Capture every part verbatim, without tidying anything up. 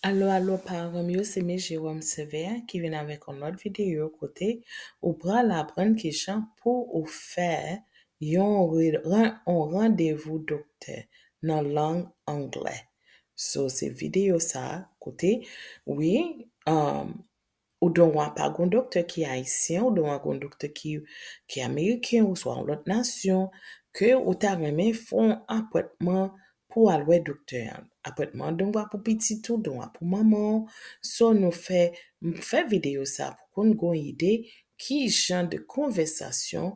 Alo, alo, paran m yo, se Mèt Jérôme Sévère ki vin avèk yon lòt videyo kote ou pral aprann kijan pou ou fè yon re-, ran-, yon randevou doktè nan lang anglè. So, se videyo sa a kote, wi, um, ou dwe pa gon doktè ki ayisyen, ou dwe gon doktè ki, ki ameriken, oswa yon lòt nasyon, ke ou ta renmen fè yon apwentman pou al wè doktè an. Apwentman an dwe pou pitit ou, dwe pou manman w. So, nou fè, m fè videyo sa pou konn gon ide ki jan de konvèsasyon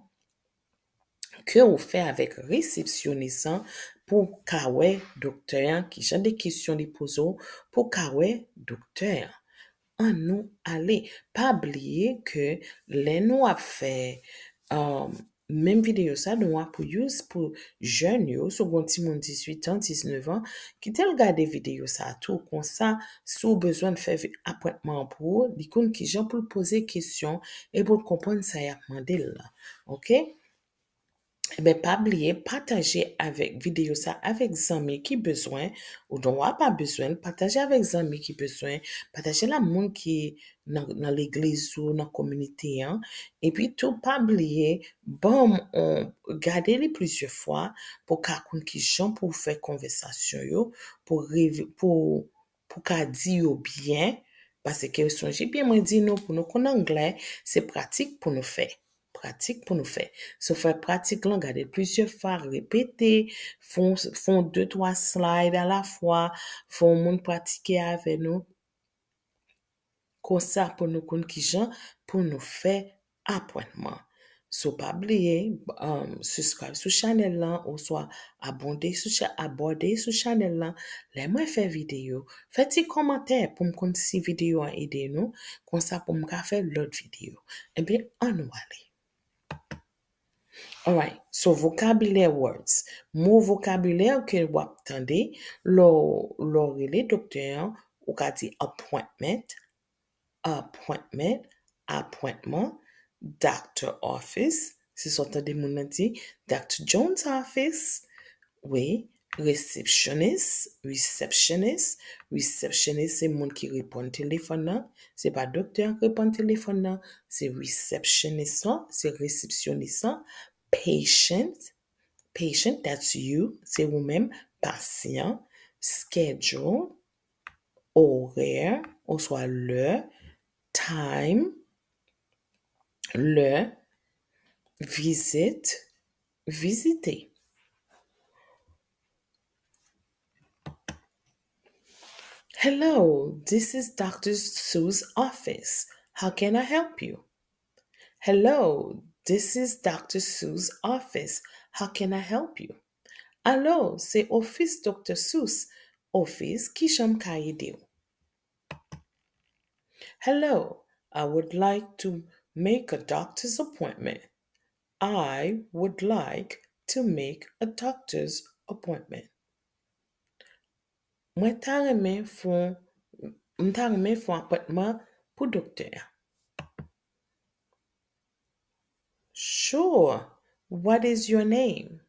ke ou fè avèk resepsyonis lan pou w ka wè doktè an, ki jan de kesyon li poze w pou w ka wè doktè an. Ann nou ale. Pa bliye ke lè nou ap fè, um, menm videyo sa, nou ap use pou jèn yo, si w gon timoun dizuit an, diznèf an, kite l gade videyo sa tou, konsa, si w bezwen fè vi-, apwentman an pou ou, li konn kijan pou l poze kesyon e pou l konprann sa y ap mande l lan. Oke? Ebyen, pa bliye pataje avèk videyo sa avèk zanmi ki bezwen, ou dwe pa bezwen l, pataje avèk zanmi ki bezwen, pataje l a moun ki nan, nan legliz ou, nan kominote an. Epi tou, pa bliye, ban m on, gade li plizyè fwa pou w ka konn kijan pou w fè konvèsasyon yo, pou rive, pou, pou w ka di yo byen, paske sonje byen mwen di nou, pou nou konn anglè, se pratik pou nou fè. Pratik pou nou fè. So, fè pratik lan, gade l plizyè fwa, repete, fè on, fè on de twa slide alafwa, fè on moun pratike avè nou. Konsa pou nou konn kijan pou nou fè apwentman. So, pa bliye, um, subscribe sou chanèl lan, oswa abòne sou cha-, abòne sou chanèl lan. Lè mwen fè videyo, fè ti kòmantè pou m konn si videyo an ede nou, konsa pou m ka fè lòt videyo. Ebyen, ann nou ale. Alright, so vocabulary words. Mo vokabilè ke w ap tande lè w, lè w rele doktè an, ou ka di appointment, appointment, apwentman, doctor office, se sa w tande moun nan di, Doctor Jones office, wi, receptionist, receptionist, receptionist se moun ki reponn telefòn nan, se pa doktè an ki reponn telefòn nan, se receptionist lan, se resepsyonis lan, patient, patient, that's you, se ou menm, pasyan, schedule, orè, oswa lè, time, lè, visit, vizite. Hello, this is Doctor Sue's office. How can I help you? Hello, this is Doctor Sue's office. How can I help you? Alo, se ofis Doktè Seuss. Ofis, kijan m ka ede w? Hello, I would like to make a doctor's appointment. I would like to make a doctor's appointment. Mwen ta renmen fè, m ta renmen fè apwentman pou doktè a. Sure, what is your name?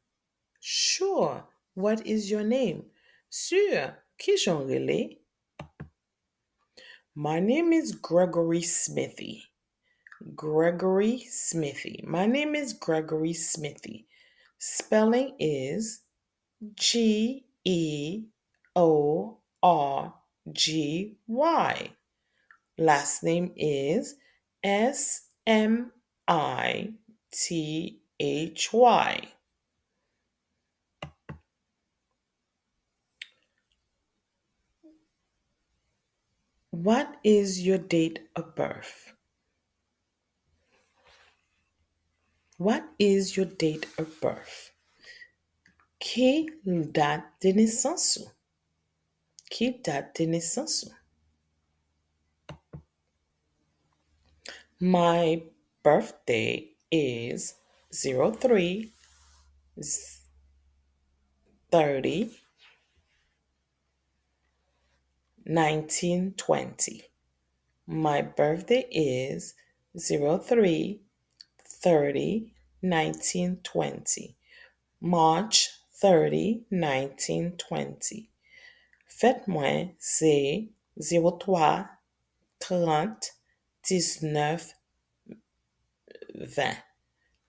Sure, what is your name? Sure, kijan w rele? My name is Gregory Smithy. Gregory Smithy. My name is Gregory Smithy. Spelling is G E O R G Y. Last name is S M I T H Y. What is your date of birth? What is your date of birth? Ki dat de nesans ou? Ki dat de nesans ou? My birthday is zero three thirty nineteen twenty. My birthday is zero three thirty nineteen twenty. March thirty nineteen twenty. Fèt mwen se zéro trois trente dix-neuf vingt,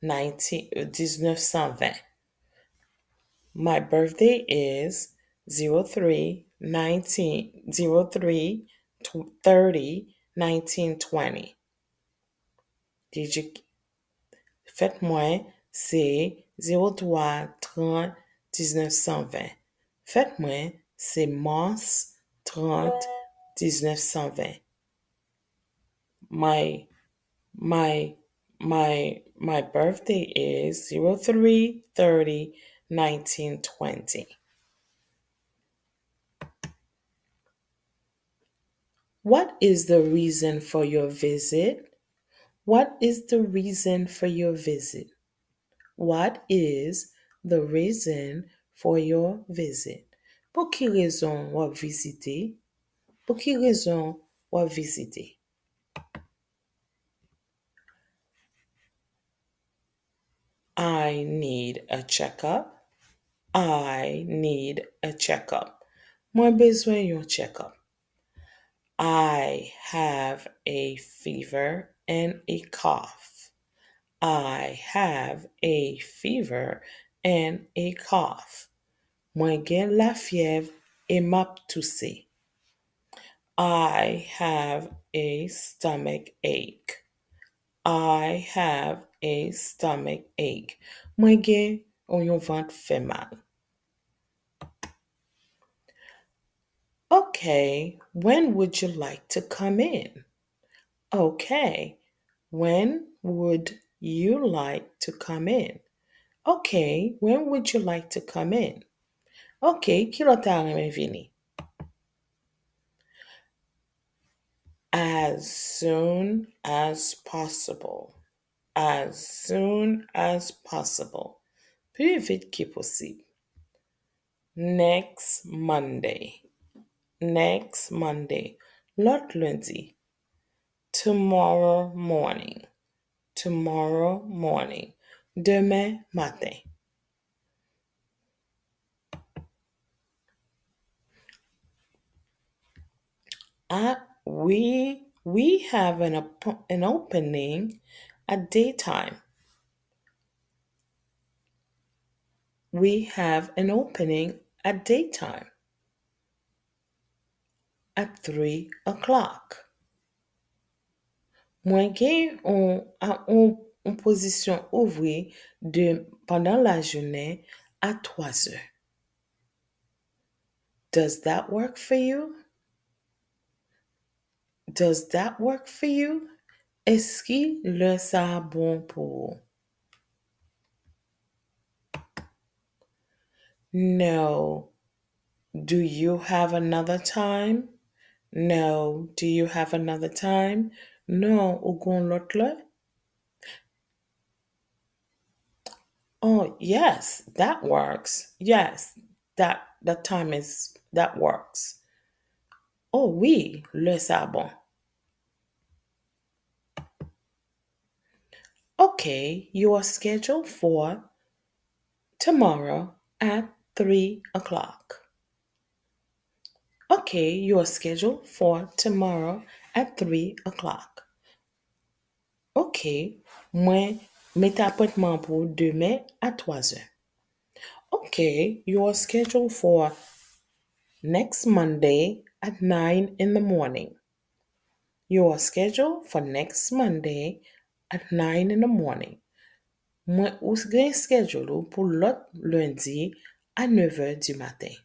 nineteen, euh, dix-neuf cent vingt. My birthday is zero three nineteen, zero three thirty nineteen twenty. Did you, fèt mwen se zéro trois trente dix-neuf cent vingt. Fèt mwen se mas trant diznèf san ven. My, my, my, my birthday is zero three thirty nineteen twenty. What is the reason for your visit? What is the reason for your visit? What is the reason for your visit? Pou ki rezon w ap vizite? Pou ki rezon w ap vizite? I need a checkup. I need a checkup. Mwen bezwen yon checkup. I have a fever and a cough. I have a fever and a cough. Mwen gen lafyèv e m ap touse. I have a stomach ache. I have a stomach ache. Mwen gen yon vant fè mal. Okay, when would you like to come in? Okay, when would you like to come in? Okay, when would you like to come in? Okay, kilè w ta renmen vini? As soon as possible. As soon as possible. Pi vit ki posib. Next Monday. Next Monday. Lòt lendi. Tomorrow morning. Tomorrow morning. Demen maten. Ah, we, we have an, op- an opening at daytime. We have an opening at daytime. At three o'clock. Mwen gen yon, a- yon, yon pozisyon ouvri de pandan lajounen a twa zè. Does that work for you? Does that work for you? Èske lè sa a bon pou ou? No. Do you have another time? No. Do you have another time? Non, ou gon lòt lè? Oh, yes, that works. Yes, that that time is that works. Oh wi, lè sa bon. Okay, you are scheduled for tomorrow at three o'clock. Okay, you are scheduled for tomorrow at three o'clock. Okay, mwen mete apwentman pou demen a twa zè. Okay, you are scheduled for next Monday at nine in the morning. You are scheduled for next Monday at nine in the morning. Mwen ou gen schedule ou pou lòt lendi a nèv è di maten.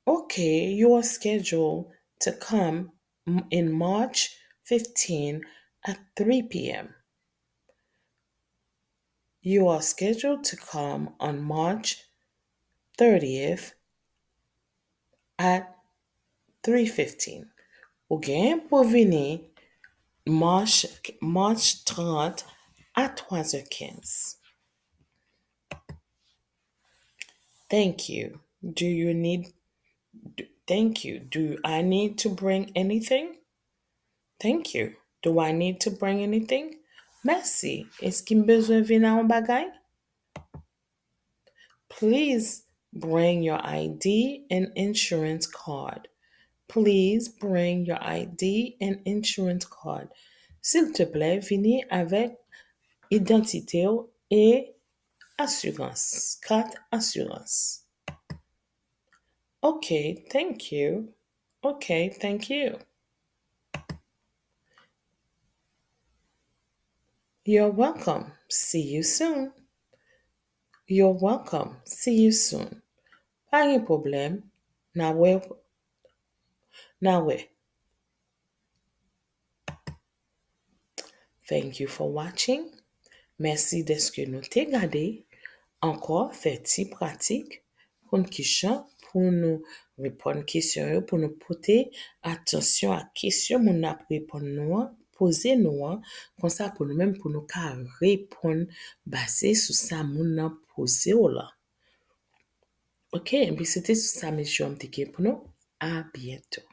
Okay, you are scheduled to come m- in March fifteen at three p.m. You are scheduled to come on March thirtieth at three fifteen. Ou gen pou vini March, March trant a twa zè kenz. Thank you. Do you need, d- thank you. Do I need to bring anything? Thank you. Do I need to bring anything? Mèsi. Èske m bezwen vin a yon bagay? Please Bring your I D and insurance card. Please bring your I D and insurance card. Silteplè, vini avèk idantite w e asirans, kat asirans. Ok, thank you. Ok, thank you. You're welcome. See you soon. You're welcome. See you soon. Pa gen pwoblèm. N a wè. N a wè. Thank you for watching. Mèsi dèske nou te gade. Ankò, fè ti pratik. Konn kijan pou nou reponn kesyon yo, pou nou pote atansyon a kesyon moun nan ap reponn nou an, poze nou an, konsa pou nou menm, pou nou ka reponn baze sou sa moun nan poze w lan. Ok, enben se te sou sa, mesye, m te gen pou nou. A byento.